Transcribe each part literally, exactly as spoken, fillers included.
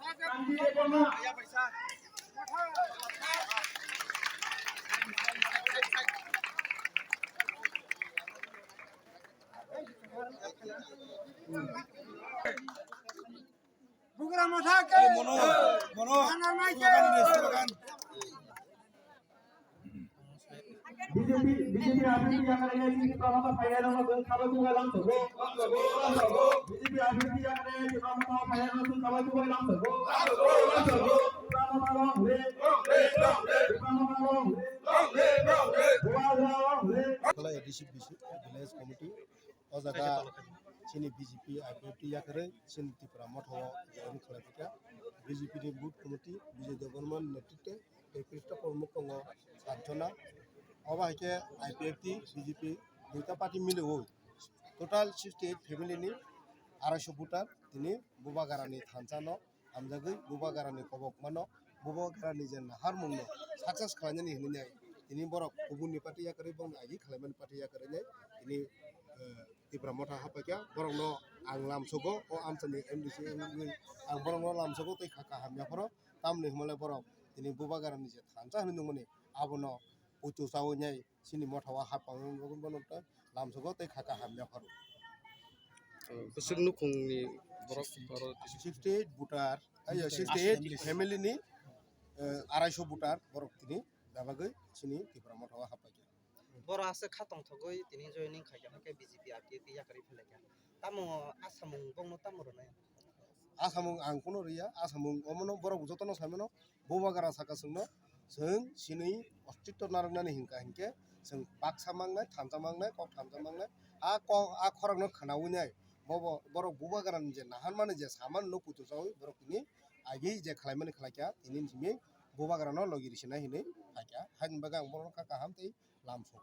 Bugra Motha ke. Mono, Mono. Slogan de, slogan. B J P, B J P abhirti yakare ni Tipra Motha phaiyano gun khabai kubai lam sogo. B J P abhirti yakare Tipra Motha phaiyano gun khabai kubai lam sogo. Tipra Motha long live. Tipra Motha long live. Bubagra long live. Khala A D C B C Village Committee. O jaga chini B J P, I P F T yakarwi chini Tipra Motha o join khlai phaikha. B J P ni booth committee Bijoy Debbarma ni netritwe tei Christopher Mukongo Sanchona. Obo hai khe I P F T, B J P duita party miliwi total sixty eight family ni arai so voter tini Bubagra ni thansa no hamjagwi Bubagra ni kobokma no, Bubagra ni je naharmung no success khlainani hinwi nai tini borok kubun ni party yakarwi bongni agi khlaimani party yakarwi nai tini, eh, Tipra Motha haphaikha. Borok no ang lamsogo, o amchani M D C wngwi ang borok no lamsogo tei kha kaham yapharo. Tamni hwnmale borok tini Bubagra ni je thansa hinwi nungmani abono puitu chawi nai chini Motha o hapang wngwi bono lamsogo tei kha kaham yapharo. Bwswk nukhungni borok aro sixty eight voter, ayo, sixty eight family ni, eh, arai so voter borok tini dabagwi chini Tipra Motha o haphaikha. Borok aswk kha tongthogwi tini joining khaikha, hakhe B J P R T F yakarwi phelaikha. Tamo asamung bongno tamo rwnai? Asamung ang kuno rwya, asamung omono borok jotono saimano Bubagra saka chwngno, chwng chini ostitto narwknani hinka hinkhe chwng baksa mangnai, thansa mangnai, kok thansa mangnai, a kok, a khorokno khwnawi nai bobo borok Bubagrani je naharmani je samani no puitu chawi borok tini agi je khlaimani khlaikha, tini simi Bubagrano logi risinai hinwi phaikha, haini bagwi ang borokno kha kaham tei lamsok.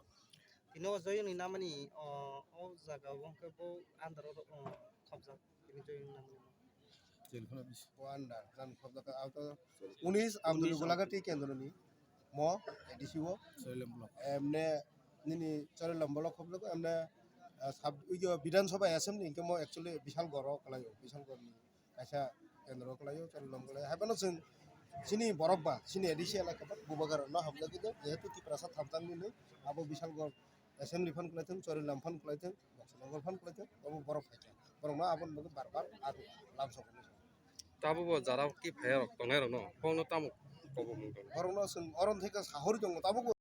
Tini o joyoni namani, o, o jaga o hwnkhe bo under o, o, khobjak. Tini joyoni namani. O under, jan khobjak, auto unis Abdul Gulagati kendroni mo A D C o. Emne nini Chorilam block khobjak, emne, ah, sub, uyo Bidhan Sabha assembly hwnkhe mo actually Bishalgarh o kwlaio, Bishalgarh ni kaisa kendro kwlaio, Chorilam kwlaio. Hai phano chwng chini borok ba, chini A D C elaka ba Bubagra no hamjagwi do, jehetu Tiprasa thamtang nini abo Bishalgarh assembly phan kwlaithwng, Chorilam phan kwlaithwng, Boksonogor phan kwlaithwng, abo borok phaikha. Borok no aboni bagwi bar bar aro lamsok. Tabuk bo jara ki phai rok tongnai rok no, phone no tamo kobo mung tong. Borok no chwng oron thai khe sahori tongo, tabuk bo